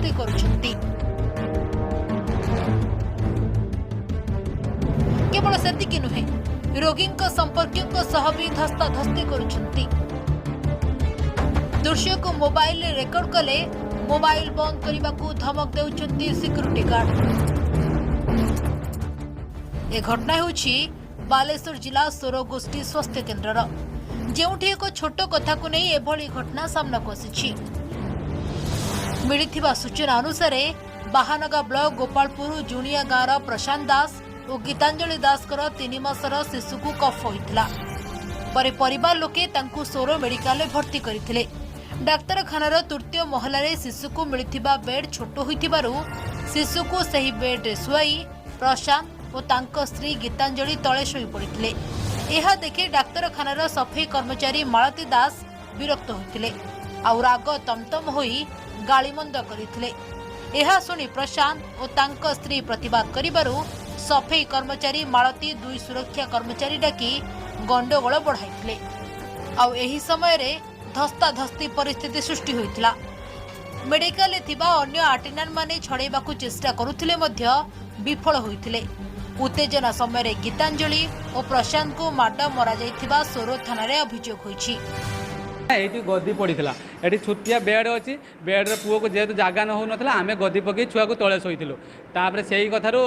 ଧସ୍ତାଧସ୍ତି କରୁଛନ୍ତି। କେବଳ ସେତିକି ନୁହେଁ, ରୋଗୀଙ୍କ ସମ୍ପର୍କୀୟଙ୍କ ସହ ବି ଧସ୍ତାଧସ୍ତି କରୁଛନ୍ତି। ଦୃଶ୍ୟକୁ ମୋବାଇଲରେ ରେକର୍ଡ କଲେ ମୋବାଇଲ ବନ୍ଦ କରିବାକୁ ଧମକ ଦେଉଛନ୍ତି ସିକ୍ୟୁରିଟି ଗାର୍ଡ। ଏ ଘଟଣା ହେଉଛି ବାଲେଶ୍ୱର ଜିଲ୍ଲା ସୋର ଗୋଷ୍ଠୀ ସ୍ୱାସ୍ଥ୍ୟ କେନ୍ଦ୍ରର, ଯେଉଁଠି ଏକ ଛୋଟ କଥାକୁ ନେଇ ଏଭଳି ଘଟଣା ସାମ୍ନାକୁ ଆସିଛି। ମିଳିଥିବା ସୂଚନା ଅନୁସାରେ, ବାହାନଗା ବ୍ଲକ ଗୋପାଳପୁର ଜୁଣିଆ ଗାଁର ପ୍ରଶାନ୍ତ ଦାସ ଓ ଗୀତାଞ୍ଜଳି ଦାସଙ୍କର 3 ମାସର ଶିଶୁକୁ କଫ ହୋଇଥିଲା। ପରେ ପରିବାର ଲୋକେ ତାଙ୍କୁ ସୋର ମେଡିକାଲରେ ଭର୍ତ୍ତି କରିଥିଲେ। ଡାକ୍ତରଖାନାର ତୃତୀୟ ମହଲାରେ ଶିଶୁକୁ ମିଳିଥିବା ବେଡ୍ ଛୋଟ ହୋଇଥିବାରୁ ଶିଶୁକୁ ସେହି ବେଡ୍ରେ ଶୁଆଇ ପ୍ରଶାନ୍ତ ଓ ତାଙ୍କ ସ୍ତ୍ରୀ ଗୀତାଞ୍ଜଳି ତଳେ ଶୋଇପଡ଼ିଥିଲେ। ଏହା ଦେଖି ଡାକ୍ତରଖାନାର ସଫେଇ କର୍ମଚାରୀ ମାଳତୀ ଦାସ ବିରକ୍ତ ହୋଇଥିଲେ ଆଉ ରାଗ ତମତମ ହୋଇ ଗାଳିମନ୍ଦ କରିଥିଲେ। ଏହା ଶୁଣି ପ୍ରଶାନ୍ତ ଓ ତାଙ୍କ ସ୍ତ୍ରୀ ପ୍ରତିବାଦ କରିବାରୁ ସଫେଇ କର୍ମଚାରୀ ମାଳତୀ ଦୁଇ ସୁରକ୍ଷା କର୍ମଚାରୀ ଡାକି ଗଣ୍ଡଗୋଳ ବଢ଼ାଇଥିଲେ। ଆଉ ଏହି ସମୟରେ ଧସ୍ତାଧସ୍ତି ପରିସ୍ଥିତି ସୃଷ୍ଟି ହୋଇଥିଲା। ମେଡିକାଲରେ ଥିବା ଅନ୍ୟ ଆଟେଣ୍ଡାଣ୍ଟମାନେ ଛଡ଼େଇବାକୁ ଚେଷ୍ଟା କରୁଥିଲେ ମଧ୍ୟ ବିଫଳ ହୋଇଥିଲେ। ଉତ୍ତେଜନା ସମୟରେ ଗୀତାଞ୍ଜଳି ଓ ପ୍ରଶାନ୍ତଙ୍କୁ ମାଡ଼ ମରାଯାଇଥିବା ସୋର ଥାନାରେ ଅଭିଯୋଗ ହୋଇଛି। ଏଇଠି ଗଦି ପଡ଼ିଥିଲା। ଏଠି ଛୋଟିଆ ବେଡ୍ ଅଛି। ବେଡ୍ରେ ପୁଅକୁ ଯେହେତୁ ଜାଗା ନ ହେଉନଥିଲା, ଆମେ ଗଦି ପକାଇ ଛୁଆକୁ ତଳେ ଶୋଇଥିଲୁ। ତାପରେ ସେଇ କଥାରୁ